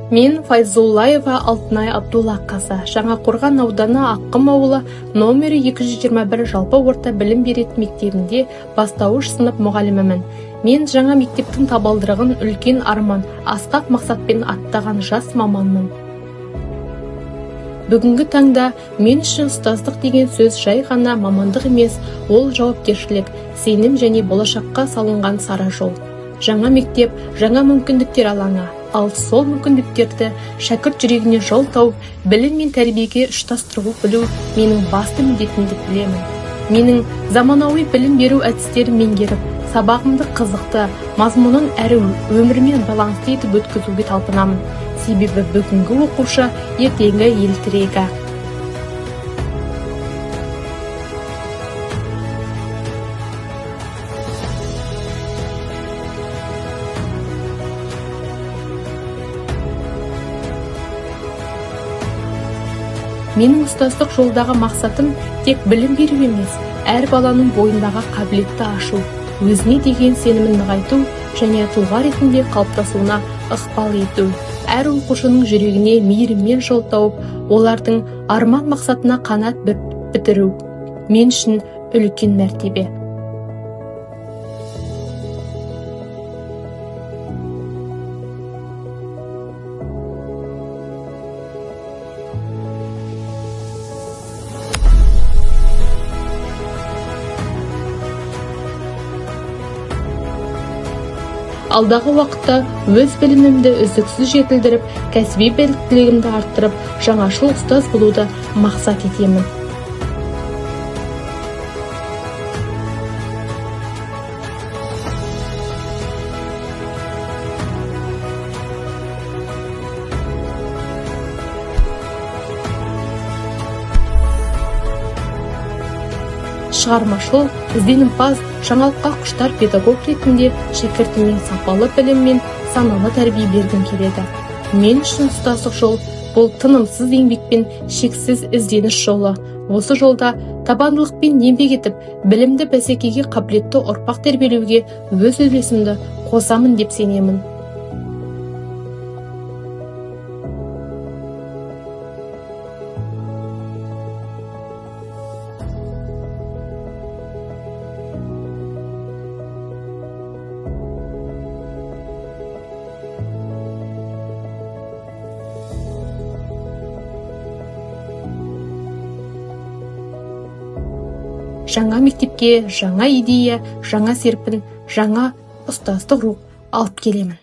Мен Файзуллаева Алтынай Абдуллақызы, Жаңақорған ауданы Аққұм ауылы номері 221 жалпы орта білім беретін мектебінде бастауыш сынып мұғалімімін. Мен жаңа мектептің табалдырығын үлкен арман, асқақ мақсатпен аттаған жас маманмын. Бүгінгі таңда мен үшін ұстаздық деген сөз жай ғана мамандық емес, ол жауапкершілік, сенім және болашаққа салынған сара жол. Жаңа мектеп, жаңа мүмкіндіктер алаңы. Ал сол мүмкіндіктерді шәкірт жүрегіне жол тауып, білім мен тәрбиеге ұштастыру білу менің басты міндетім деп білемін. Менің заманауи білім беру әдістерін меңгеріп, сабағымды қызықты, мазмұнын әрі өмірмен байланысты етіп өткізуге талпынамын. Себебі бүгінгі оқушы ертеңгі ел тірегі. Менің ұстаздық жолдағы мақсатым тек білім беру емес, әр баланың бойындағы қабілетті ашу, өзіне деген сенімін нығайту және тұлға ретінде қалыптасуына ықпал ету. Әр оқушының жүрегіне мейіріммен жол тауып, олардың арман мақсатына қанат бітіру мен үшін үлкен мәртебе. Алдағы уақытта өз білімімді үздіксіз жетілдіріп, кәсіби біліктілігімді арттырып, жаңашыл ұстаз болуды мақсат етемін. Шығармашыл, ізденімпаз, жаңалыққа құштар педагог ретінде шәкіртіме сапалы білім мен саналы тәрбие бергім келеді. Мен үшін ұстаздық жол бұл тынымсыз еңбек пен шексіз ізденіс жолы. Осы жолда табандылықпен еңбек етіп, білімді бәсекеге қабілетті ұрпақ тәрбиелеуге өз үлесімді қосамын деп сенемін. Жаңа мектепке жаңа идея, жаңа серпін, жаңа ұстаздық рух алып келемін.